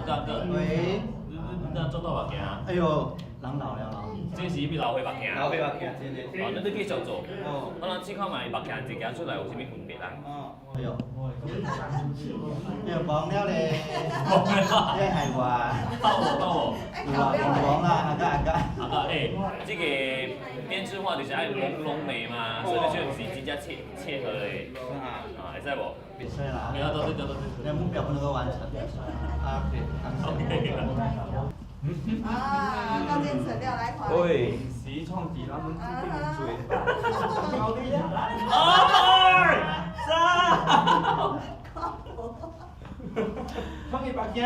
哥哥，喂，你你做到目鏡？哎呦，人老了咯。這是伊老歲目鏡。老歲目鏡真的。哦，你繼續做。哦。我咱試看覓目鏡一行出來有啥物分別啊？哦，哎呦，哎呦，忘了咧。忘了。這係我。到我到我。有啊，忘啦，阿哥阿哥。阿哥，欸，這個編織畫就是愛朦朧美嘛，所以就是真正切切合的。啊，會使無？袂使啦。對對對對對。那目標不能夠完成。啊，OK。啊，高建成了來看。喂。時創佇咱們這邊做。二三。放伊目鏡。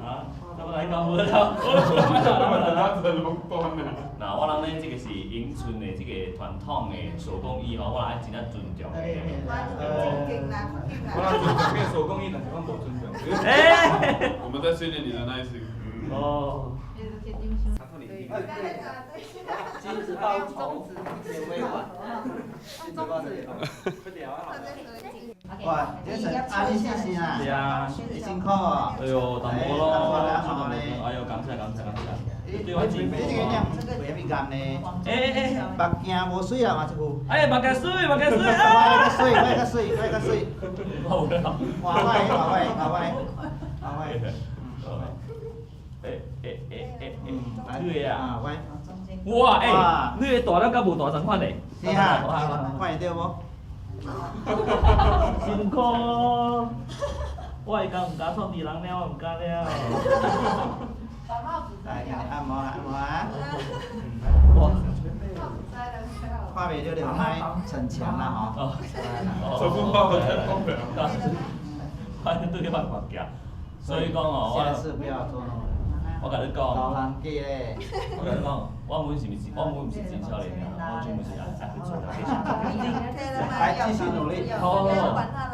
啊，差不多來到無了。嗱，我諗咧，這個是永春的這個傳統的手工藝吼，我人愛真正尊重的。尊敬啦，尊敬啦。我人尊重這個手工藝，但是阮無尊重。我們在訓練你的耐心。哦。金子報仇，一點未晚。中指。哇，這是阿你謝謝啦。是啊。你辛苦哦。哎呦，淡薄咯。哎呦，感謝感謝感謝。你這個念為啥物岩呢？欸欸欸。目鏡無水啊嘛，這副。哎，目鏡水，目鏡水。我較水，我較水，我較水。無啦。換我的，換我的，換我的，換我的。欸欸欸欸欸，你的啊？我。哇，欸，你的大了佮無大仝款嘞。是啊，看會著無？辛苦，我會敢毋敢創佇人了，我毋敢了。來，給你按摩按摩啊！哇！看袂著就莫逞強啦吼。手風包太方便了。反正對你目鏡，所以講哦，下次不要做那麼。我共你講。老人家咧。我共你講，我阮是毋是？我阮毋是真少年啊，我專門是愛去做。來繼續努力。好好好。